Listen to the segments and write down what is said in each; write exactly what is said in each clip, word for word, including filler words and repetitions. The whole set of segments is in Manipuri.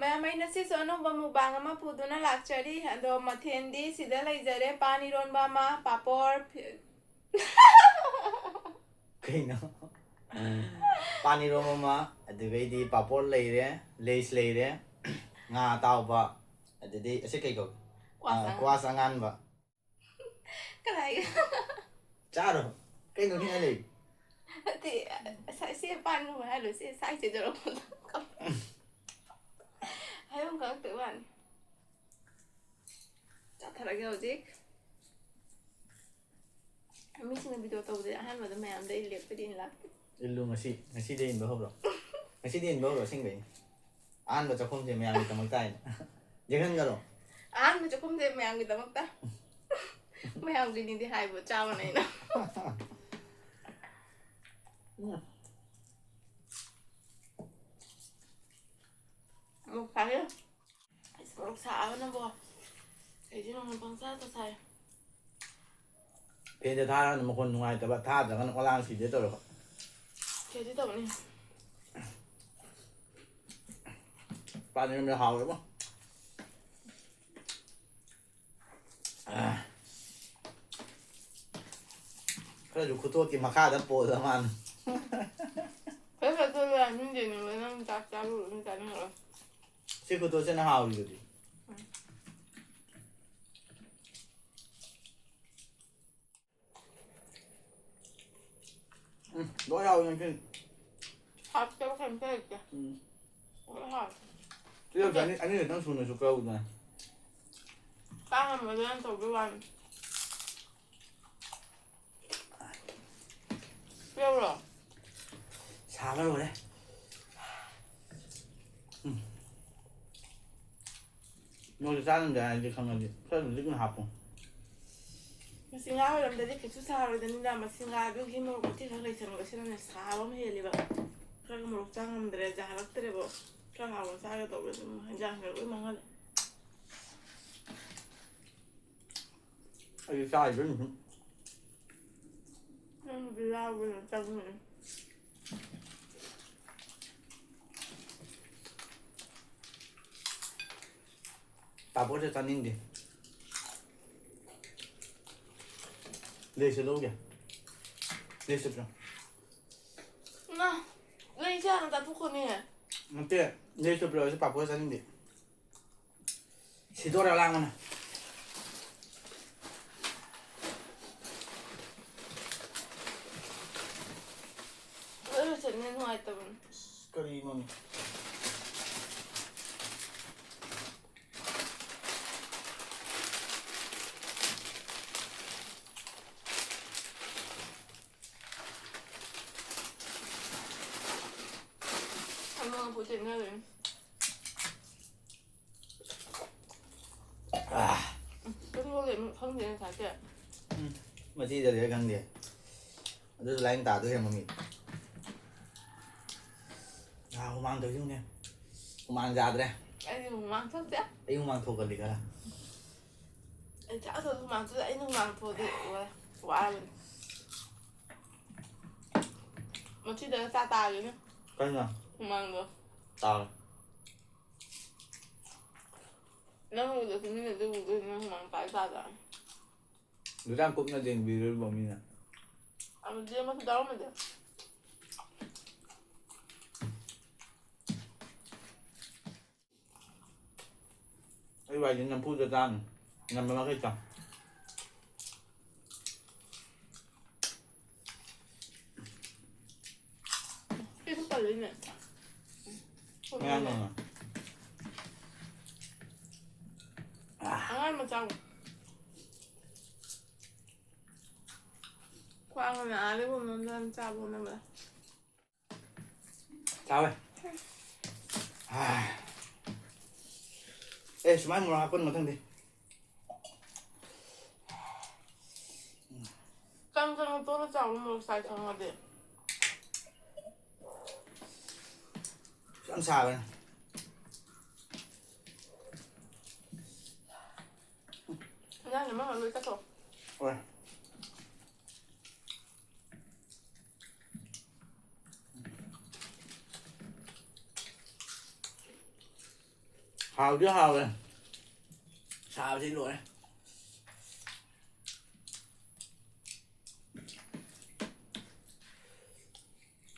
ꯃꯌꯥꯝ, ꯑꯩ ꯉꯁꯤꯁꯨ ꯑꯅꯧꯕ mukbang ꯑꯃ ꯄꯨꯗꯨꯅ ꯂꯥꯛꯆꯔꯤ꯫ ꯑꯗꯣ ꯃꯊꯦꯜꯗꯤ ꯁꯤꯗ ꯂꯩꯖꯔꯦ: ꯄꯥꯟ ꯏꯔꯣꯟꯕ ꯑꯃ, ꯄꯥꯄꯣꯔ, ꯐꯤ- ꯀꯩꯅꯣ? ꯄꯥꯟ ꯏꯔꯣꯝꯕ ꯑꯃ, ꯑꯗꯨꯒꯩꯗꯤ ꯄꯥꯄꯣꯔ ꯂꯩꯔꯦ, ꯂꯦꯁ ꯂꯩꯔꯦ, ꯉꯥ ꯑꯇꯥꯎꯕ, ꯑꯗꯨꯗꯤ ꯑꯁꯤ ꯀꯩ ꯀꯧꯏ? ꯀ꯭ꯋꯥꯁ ꯑꯥ, ꯑꯉꯥꯟꯕ꯫ ꯀ꯭ꯋꯥꯁ ꯑꯉꯥꯟꯕ꯫ ꯀꯅꯥꯏꯒ? ꯆꯥꯔꯣ꯫ ꯀꯩꯅꯣ ꯅꯤꯡꯉꯥꯏ ꯂꯩ? ꯅꯠꯇꯦ, ꯁꯤ ꯄꯥꯟ ꯅꯨꯡꯉꯥꯏ ꯍꯥꯏꯔꯣ, ꯁꯤ ꯁꯥꯏꯁꯦ ꯖꯔꯣ꯫ ꯍꯥꯏꯐꯝ ꯈꯪꯉꯛꯇꯣꯏ ꯋꯥꯅꯤ꯫ ꯆꯥꯊꯔꯒꯦ ꯍꯧꯖꯤꯛ꯫ ꯃꯤꯁꯤꯡꯅ video ꯇꯧꯕꯗꯤ ꯑꯍꯥꯟꯕꯗ ꯃꯌꯥꯝꯗ ꯑꯩ ꯂꯦꯞꯄꯗꯤ ꯏꯟ ꯂꯥꯛꯇꯦ꯫ ꯏꯜꯂꯨ ꯉꯁꯤ, ꯉꯁꯤꯗꯤ ꯏꯟꯕ ꯍꯧꯔꯣ꯫ ꯉꯁꯤꯗꯤ ꯏꯟꯕ ꯍꯧꯔꯣ, ꯑꯁꯦꯡꯕꯩꯅꯤ꯫ ꯑꯍꯥꯟꯕ ꯆꯥꯛꯈꯨꯝꯁꯦ ꯃꯌꯥꯝꯒꯤꯗꯃꯛꯇ ꯍꯥꯏꯅ꯫ ꯌꯦꯡꯍꯟꯒꯅꯣ꯫ ꯑꯍꯥꯟꯕ ꯆꯥꯛꯈꯨꯝꯁꯦ ꯃꯌꯥꯝꯒꯤꯗꯃꯛꯇ꯫ ꯃꯌꯥꯝꯒꯤꯅꯤꯗꯤ ꯍꯥꯏꯕ, ꯆꯥꯕꯅ ꯑꯩꯅ꯫ ꯎꯝ꯫ ꯑꯃꯨꯛ ꯐꯥꯔꯦ꯫ ꯑꯁ, ꯃꯣꯔꯣꯛ ꯁꯥꯕꯅꯕꯣ꯫ ꯀꯩꯁꯦ ꯅꯣꯡꯃ ꯄꯪꯆꯥꯗ ꯁꯥꯏ꯫ ꯐꯦꯟꯁꯦ ꯊꯥꯔꯒꯅ ꯃꯈꯣꯟ ꯅꯨꯡꯉꯥꯏꯇꯕ, ꯊꯥꯗ꯭ꯔꯒꯅ ꯑꯣꯂꯥꯡ ꯁꯤꯗꯦ ꯇꯧꯔꯕ꯫ ꯀꯩꯗꯤ ꯇꯧꯅꯤ? ꯄꯥꯟ ꯏꯔꯣꯟꯕ ꯍꯥꯎꯋꯦꯕꯣ꯫ ꯑꯥ꯫ ꯈꯔꯁꯨ ꯈꯨꯇꯣꯠꯀꯤ ꯃꯈꯥꯗ ꯄꯣꯜꯂ ꯃꯥꯜꯂꯦ꯫ ꯐꯖ ꯐꯖ ꯆꯥꯅꯤꯡꯗꯦꯅꯦ, ꯅꯪ ꯆꯥꯛ ꯆꯥꯕ ꯂꯣꯏꯔ ꯆꯥꯅꯤꯡꯉꯔꯣꯏ꯫ ꯁꯤ ꯈꯨꯇꯣꯠꯁꯤꯅ ꯍꯥꯎꯔꯤꯗꯨꯗꯤ꯫ ꯎꯝ꯫ ꯎꯝ, ꯂꯣꯏ ꯍꯥꯎꯋꯤ ꯅꯪ ꯀꯩꯅꯣ꯫ ꯍꯥꯞꯇꯕ ꯀꯩꯝꯇ ꯂꯩꯇꯦ꯫ ꯎꯝ꯫ ꯂꯣꯏ ꯍꯥꯎꯋꯦ꯫ ꯁꯤ ꯌꯧꯁꯤ ꯑꯅꯤ, ꯑꯅꯤꯈꯛꯇꯪ ꯁꯨꯅꯁꯨ ꯀꯛꯎꯗꯅ꯫ ꯆꯥ ꯉꯝꯕꯗꯣ ꯅꯪ ꯇꯧꯕꯩ ꯋꯥꯅꯤ꯫ ꯄꯤꯔꯛꯎꯔꯣ? ꯁꯥꯕ ꯂꯣꯏꯔꯦ꯫ ꯎꯝ꯫ ꯅꯣꯏꯁꯨ ꯆꯥꯔꯝꯗꯦ ꯍꯥꯏꯔꯗꯤ ꯈꯪꯉꯗꯤ ꯈꯔ ꯑꯗꯨꯝ ꯂꯤꯛꯅ ꯍꯥꯞꯄꯣ꯫ ꯃꯁꯤ ꯉꯥ ꯑꯣꯏꯔꯝꯗ꯭ꯔꯗꯤ ꯀꯩꯁꯨ ꯁꯥꯔꯣꯏꯗꯅꯤꯗ꯫ ꯃꯁꯤ ꯉꯥꯗꯨꯒꯤ ꯃꯣꯔꯣꯛ ꯃꯇꯦꯛ ꯈꯔ ꯂꯩꯁꯟꯕ, ꯁꯤꯅꯅꯦ ꯁꯥꯕ ꯑꯃ ꯍꯦꯜꯂꯤꯕ꯫ ꯈꯔꯒ ꯃꯣꯔꯣꯛ ꯆꯥ ꯉꯝꯗ꯭ꯔꯦ, ꯌꯥꯔꯛꯇ꯭ꯔꯦꯕꯣ꯫ ꯈꯔ ꯍꯥꯎꯅ ꯆꯥꯒꯦ ꯇꯧꯕꯗ ꯑꯗꯨꯝ ꯍꯦꯟꯖꯥꯡ ꯈꯔ ꯂꯣꯏ ꯃꯥꯡꯍꯜꯂꯦ꯫ ꯑꯩꯗꯤ ꯆꯥꯔꯤꯕ ꯅꯨꯃꯤꯠ ꯅꯪꯕꯨꯗꯤ ꯂꯥꯎꯕꯅ ꯆꯪꯉꯦ꯫ ꯄꯥꯐꯣꯔꯁꯦ ꯆꯥꯅꯤꯡꯗꯦ꯫ ꯂꯦꯁꯁꯦ ꯂꯧꯒꯦ꯫ ꯂꯦꯁ ꯆꯠꯄ꯭ꯔꯣ? ꯏꯃꯥ, ꯂꯩꯁꯦ ꯍꯥꯟꯅ ꯆꯥꯊꯣꯛꯈꯣꯅꯦ꯫ ꯅꯠꯇꯦ, ꯂꯦꯁ ꯆꯠꯄ꯭ꯔꯣ? ꯑꯩꯁꯦ ꯄꯥꯐꯣꯔ ꯆꯥꯅꯤꯡꯗꯦ꯫ ꯁꯤꯗꯣꯔꯦ ꯂꯥꯡꯕꯅ꯫ ꯂꯣꯏ ꯂꯣꯏꯁꯤꯟꯅꯤ ꯅꯨꯡꯉꯥꯏꯇꯕꯅꯤ꯫ ꯑꯁ, ꯀꯔꯤꯅꯣꯅꯦ? ꯑꯃ ꯄꯨꯊꯣꯛꯅꯔꯦ꯫ ꯑꯥ꯫ ꯀꯩꯅꯣ ꯂꯩ, ꯈꯪꯗꯦ ꯉꯁꯥꯏꯗꯤ꯫ ꯎꯝ, ꯃꯆꯤꯗ ꯂꯩꯔ ꯈꯪꯗꯦ꯫ ꯑꯗꯨꯁꯨ ꯂꯥꯏꯟ ꯇꯥꯗꯣꯏꯔꯦ ꯃꯃꯤꯠ꯫ ꯑꯥ, ꯍꯨꯃꯥꯡ ꯊꯣꯛꯏꯅꯦ꯫ ꯍꯨꯃꯥꯡ ꯌꯥꯗ꯭ꯔꯦ꯫ ꯑꯩꯗꯤ ꯍꯨꯃꯥꯡ ꯊꯣꯛꯇꯦ꯫ ꯑꯩ ꯍꯨꯃꯥꯡ ꯊꯣꯛꯀꯜꯂꯤ ꯈꯔ꯫ ꯑꯩ ꯆꯥꯛ ꯊꯣꯛꯑꯁꯨ ꯍꯨꯃꯥꯡ ꯊꯣꯛꯇꯦ꯫ ꯑꯩꯅ ꯍꯨꯃꯥꯡ ꯊꯣꯛꯑꯗꯤ ꯂꯣꯏꯔꯦ꯫ ꯋꯥꯔꯕꯅꯤ꯫ ꯃꯆꯤꯗꯒ ꯆꯥ ꯇꯥꯒꯦꯅꯦ꯫ ꯀꯩꯅꯣ? ꯍꯨꯃꯥꯡꯗꯣ꯫ ꯇꯥꯔꯦ꯫ ꯅꯪ ꯎꯗꯁꯨ ꯃꯤꯅꯗꯤ ꯎꯗꯣꯏꯅꯦ ꯅꯪ ꯍꯨꯃꯥꯡ ꯇꯥꯏ ꯇꯥꯗ꯫ ꯑꯗꯨ ꯌꯥꯝ ꯀꯨꯞꯅ ꯌꯦꯡꯕꯤꯔꯣꯏꯕ ꯃꯤꯅ꯫ ꯑꯗꯨꯗꯤ ꯑꯃꯁꯨ ꯌꯥꯎꯔꯝꯃꯗꯤ꯫ ꯑꯩ ꯋꯥꯏꯁꯦ ꯅꯝꯐꯨꯗ ꯆꯥꯅꯤ꯫ ꯉꯝꯕ ꯃꯈꯩ ꯆꯥꯎ꯫ ꯁꯤꯁꯨ ꯄꯜꯂꯤꯅꯦ꯫ ꯃꯌꯥꯝ ꯃꯉꯥ꯫ ꯑꯉꯥꯡ ꯃꯆꯥ꯫ ꯈ꯭ꯋꯥꯡꯅ ꯑꯥꯗ ꯄꯨꯡ ꯑꯃꯗ ꯆꯥꯕ ꯉꯝꯕ꯫ ꯆꯥꯎꯋꯦ꯫ ꯑꯦ, ꯁꯨꯃꯥꯏꯅ ꯃꯣꯔꯣꯛ ꯍꯥꯞꯄꯅꯤ ꯃꯊꯪꯗꯤ꯫ ꯀꯪ ꯀꯪꯅ ꯇꯣꯠꯂ ꯆꯥꯎ ꯃꯣꯔꯣꯛ ꯁꯥꯏ ꯈꯪꯉꯗꯤ꯫ ꯌꯥꯝ ꯁꯥꯕꯅꯦ꯫ ꯏꯟꯖꯥꯡꯁꯦ ꯃꯃꯜ ꯂꯣꯏ ꯆꯠꯈ꯭ꯔꯣ꯫ ꯍꯣꯏ꯫ ꯍꯥꯎꯗꯤ ꯍꯥꯎꯋꯦ꯫ ꯁꯥꯕꯁꯤ ꯂꯣꯏꯔꯦ꯫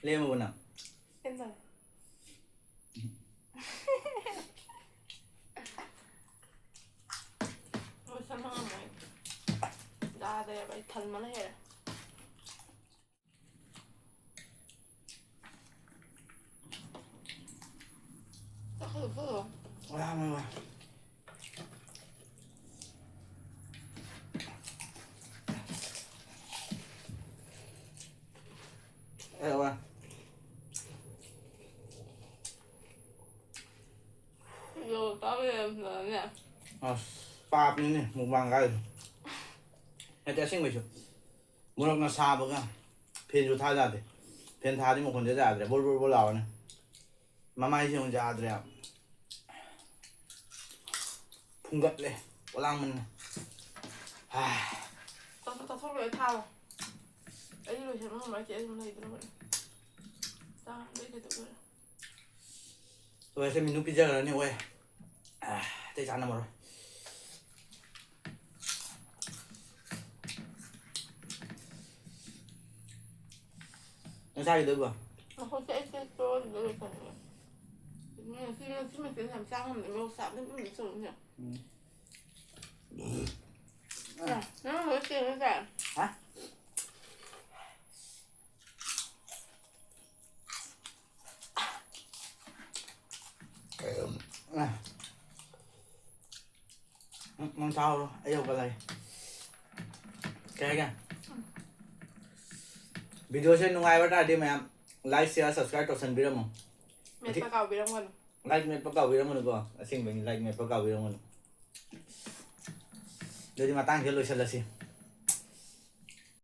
ꯂꯦꯝꯃꯕꯣ ꯅꯪ? ꯂꯦꯝꯗꯔꯦ꯫ ꯂꯣꯏꯁꯟꯕ ꯉꯝꯃꯣꯏ꯫ ꯌꯥꯗ꯭ꯔꯦꯕ, ꯑꯩ ꯊꯟꯕꯅ ꯍꯦꯜꯂꯦ꯫ ꯆꯥꯛ ꯈꯔ ꯂꯧꯊꯣꯛꯑꯣ꯫ ꯋꯥ, ꯋꯥ, ꯋꯥ꯫ ꯑꯦ, ꯋꯥ꯫ ꯌꯣ, ꯇꯥꯕ ꯌꯥꯝ ꯐꯖꯅꯦ꯫ ꯑꯁ, ꯄꯥꯞꯅꯤꯅꯦ, mukbang ꯀꯥꯏꯗꯣ꯫ ꯅꯠꯇꯦ, ꯑꯁꯦꯡꯕꯩꯁꯨ꯫ ꯃꯣꯔꯣꯛꯅ ꯁꯥꯕꯒ꯫ Fanꯁꯨ ꯊꯥ ꯌꯥꯗꯦ꯫ Fan ꯊꯥꯗꯤ ꯃꯈꯣꯟꯁꯦ ꯌꯥꯗ꯭ꯔꯦ꯫ ꯕꯣꯔ ꯕꯣꯔ ꯕꯣꯔ ꯂꯥꯎꯔꯅꯤ꯫ ꯃꯃꯥꯏꯁꯦ ꯑꯃꯨꯛ ꯌꯥꯗ꯭ꯔꯦ꯫ ꯐꯨꯡꯒꯠꯂꯦ꯫ ꯄꯣꯂꯥꯡꯃꯟꯅ꯫ ꯍꯥ꯫ ꯆꯥꯊꯣꯛ-, ꯆꯥꯊꯣꯛ ꯂꯣꯏꯔ ꯊꯥꯔꯣ꯫ ꯑꯩꯗꯤ ꯂꯣꯏꯁꯟꯕ ꯉꯝꯃꯔꯣꯏ, ꯆꯦ ꯑꯗꯨꯝ ꯂꯩꯗꯅ ꯍꯣꯔꯦꯟ꯫ ꯆꯥ ꯑꯝꯇ ꯀꯩꯗꯧꯗꯣꯏꯅꯣ? ꯂꯣꯏꯔꯦ, ꯁꯦ ꯃꯤꯅꯨ ꯄꯤꯖꯈ꯭ꯔꯅꯤ, ꯑꯣꯏ꯫ ꯑꯥ, ꯑꯇꯩ ꯆꯥꯅꯕꯔꯣꯏ꯫ ꯅꯪ ꯆꯥꯈꯤꯗꯣꯏꯕꯣ? ꯉꯥꯏꯈꯣ, ꯁꯦ ꯑꯩ ꯁꯦ ꯆꯣꯟꯗ ꯂꯣꯏꯁꯟꯒꯦ꯫ ꯉꯁꯤ, ꯉꯁꯤ ꯃꯊꯦꯜ ꯌꯥꯝ ꯆꯥ ꯉꯝꯗꯦ, ꯃꯣꯔꯣꯛ ꯁꯥꯕꯅ ꯄꯨꯝꯅ ꯆꯣꯟꯗꯦ꯫ ꯎꯝ꯫ ꯑ, ꯅꯪ ꯍꯧꯖꯤꯛ ꯀꯩꯅꯣ ꯆꯥꯏ? ꯍꯥ? ꯎꯝ, ꯅꯪ ꯊꯥꯍꯧꯔꯣ, ꯑꯩ ꯍꯧꯒꯠꯂꯒꯦ꯫ ꯀꯩ ꯍꯥꯏꯒꯦ? Videoꯁꯦ ꯅꯨꯡꯉꯥꯏꯕ ꯇꯥꯔꯗꯤ ꯃꯌꯥꯝ like, share, subscribe ꯇꯧꯁꯟꯕꯤꯔꯝꯃꯣ꯫ ꯃꯦꯠꯄ ꯀꯥꯎꯕꯤꯔꯝꯒꯅꯨ꯫ Like ꯃꯦꯠꯄ ꯀꯥꯎꯕꯤꯔꯝꯒꯅꯨꯀꯣ꯫ ꯑꯁꯦꯡꯕꯩꯅꯤ, like ꯃꯦꯠꯄ ꯀꯥꯎꯕꯤꯔꯝꯒꯅꯨ꯫ ꯑꯗꯨꯗꯤ ꯃꯇꯥꯡꯁꯤꯗ ꯂꯣꯏꯁꯤꯜꯂꯁꯤ꯫